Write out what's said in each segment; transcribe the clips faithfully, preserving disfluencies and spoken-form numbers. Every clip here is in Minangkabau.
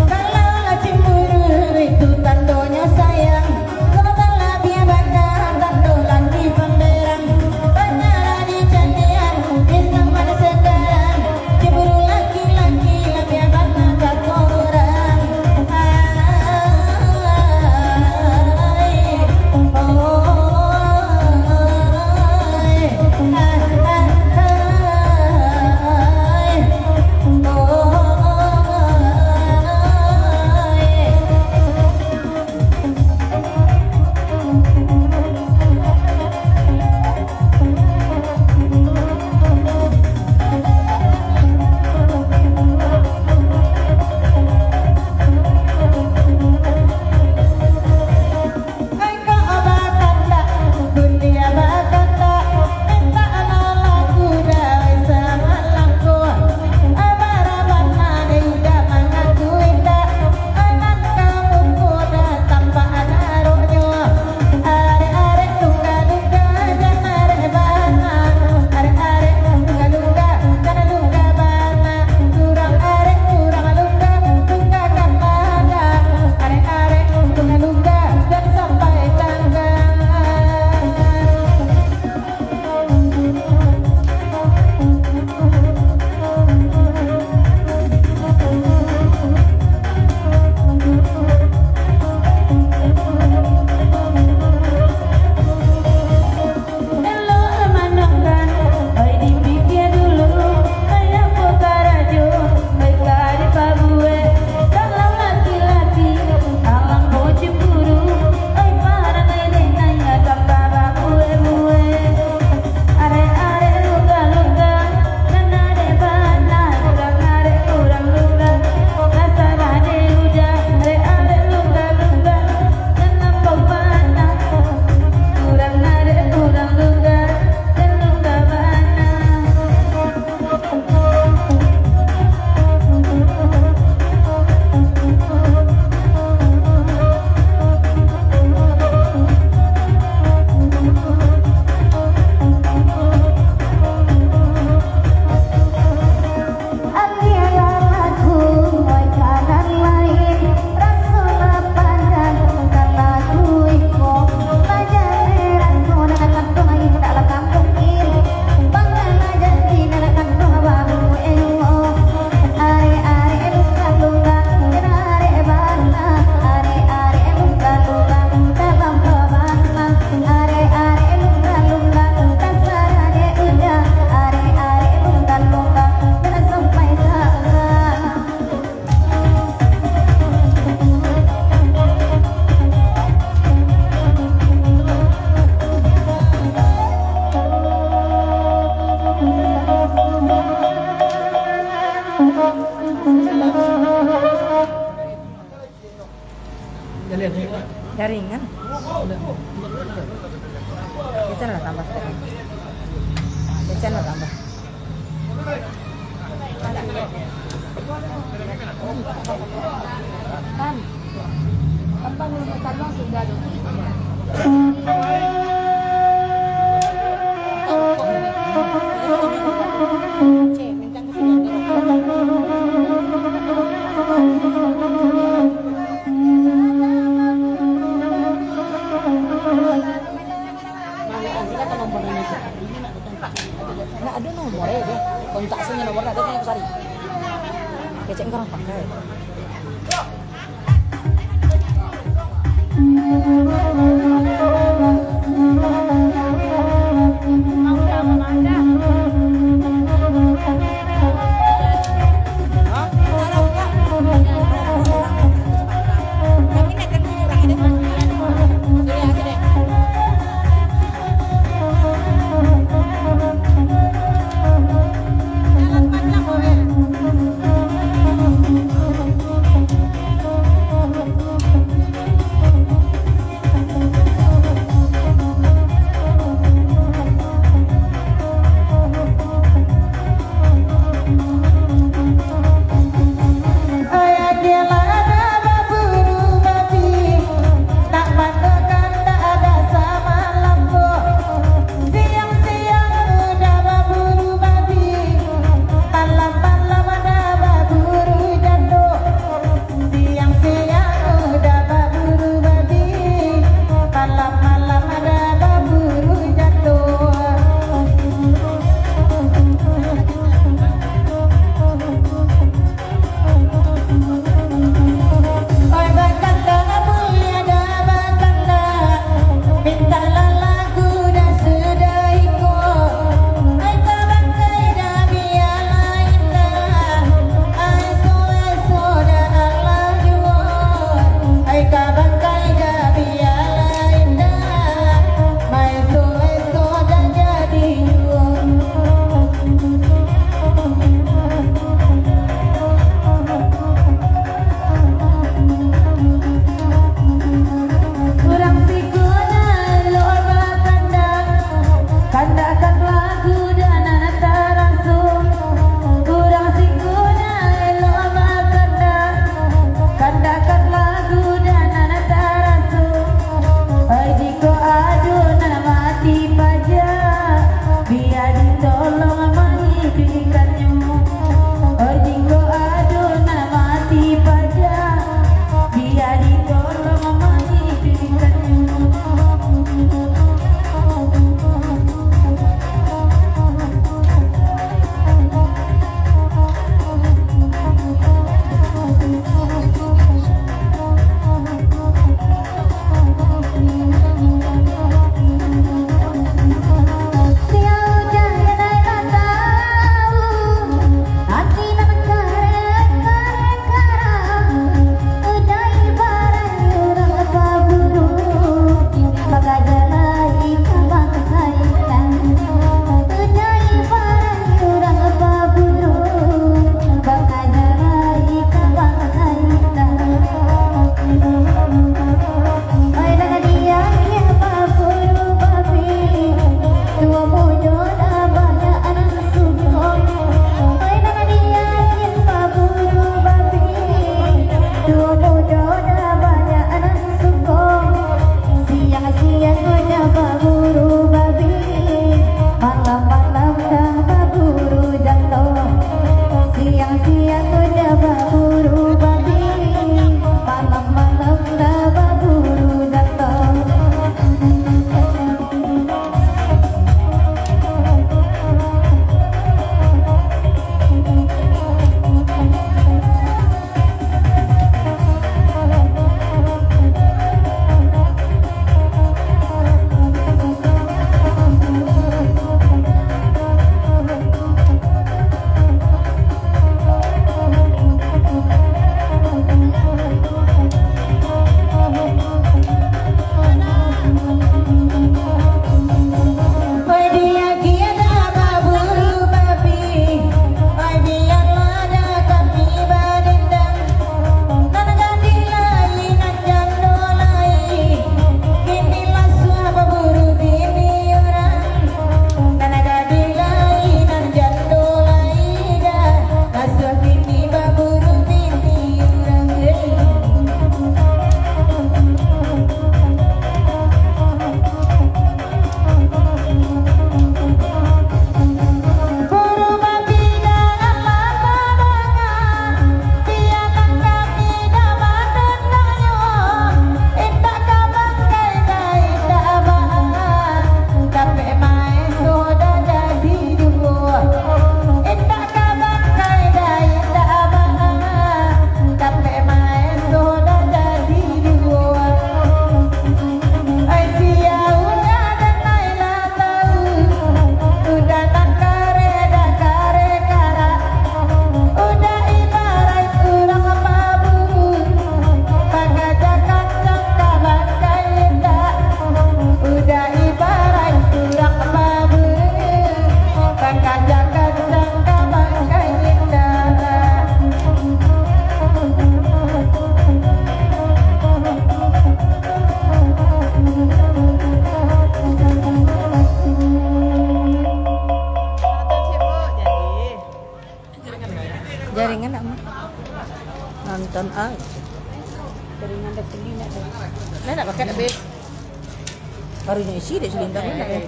Kalau cemburu itu tandonyo sayang, kalau talabiah bana tando lagi panderang. Banyak lah di caliak di zaman sekarang, cemburu laki-laki labiah bana ka urang. Ai, oh, ai, ai, ai, ai. Jaringan. Jajan lah tambah. Jajan lah tambah. Kan? Tempat rumah Salman sudah ada. Nak ado nomor e, deh. Kontak sajo nomor, nak ado, nak cari. Kecek kurang pakai. Kandakan lagu danan taraso, urang singgunyo elok bakandak. Kandakan lagu danan taraso, oi, jikok ado nan mati paja, bia ditolong mangiduikkannyo. Oi, jikok ado nan mati paja, bia ditolong mangiduikkannyo. Siang-siang aja baburu babi, malam-malam dah baburu jato. Siang-siang aja baburu babi, malam-malam dah baburu jato. Oi, biar kito baburu babi, oi, biarlah dah kami badendam. Nan gadih lai, nan jando lai, kini lah suah baburu bini urang. Nan gadih lai, nan jando lai, dah lah suah kini baburu bini urang. Buru babi dalam lapangan, biarlah kami dah badandanyo. Indak ka bangkai dah indak baa, dapek main tu dah jadi duo. Indak ka bangkai dah indak baa, dapek main tu dah jadi duo. Ai sia urang denai lah tau, udah nan kareh dah kareh karak, udah ibaraik urang babu, pakajakan cangka bangkai indak, udah ibaraik urang babu, pakajakan cangka bangkai indak. Jaringan nak mah. Nonton ah. Jaringan dah pulih nak dah. Lah nak pakai nak be. Baru nyo isi dek selintar ni nak ya.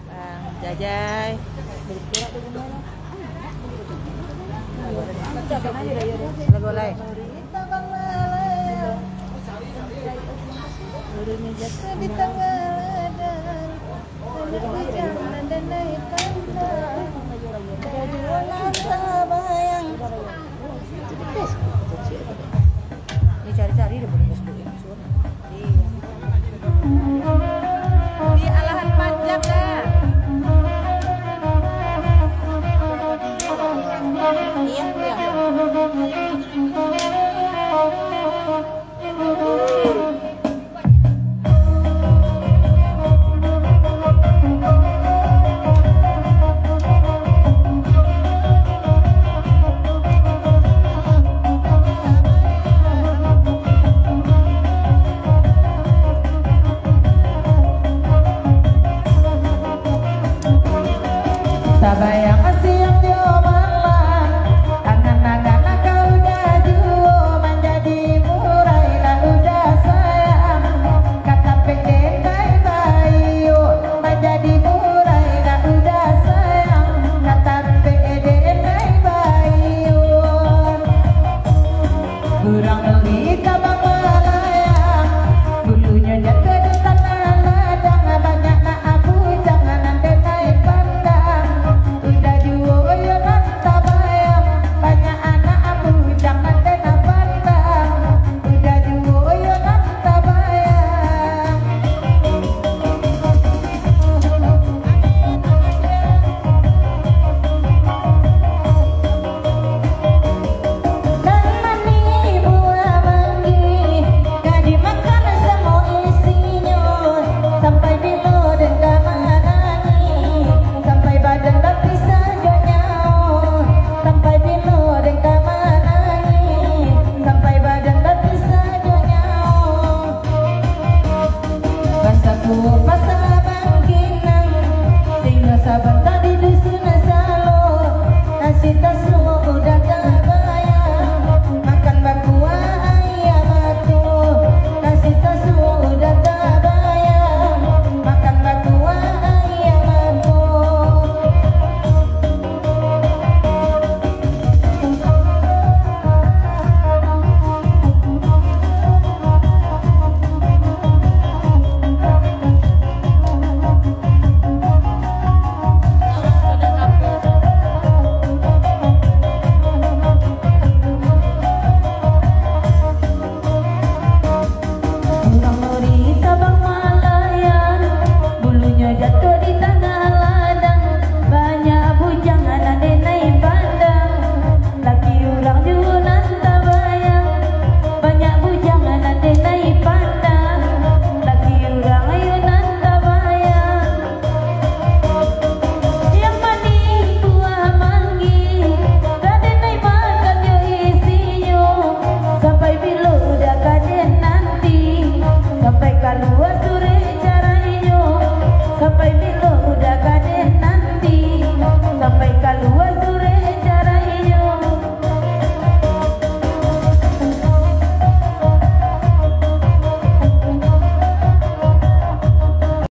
Bang Jajai. Lagu alai.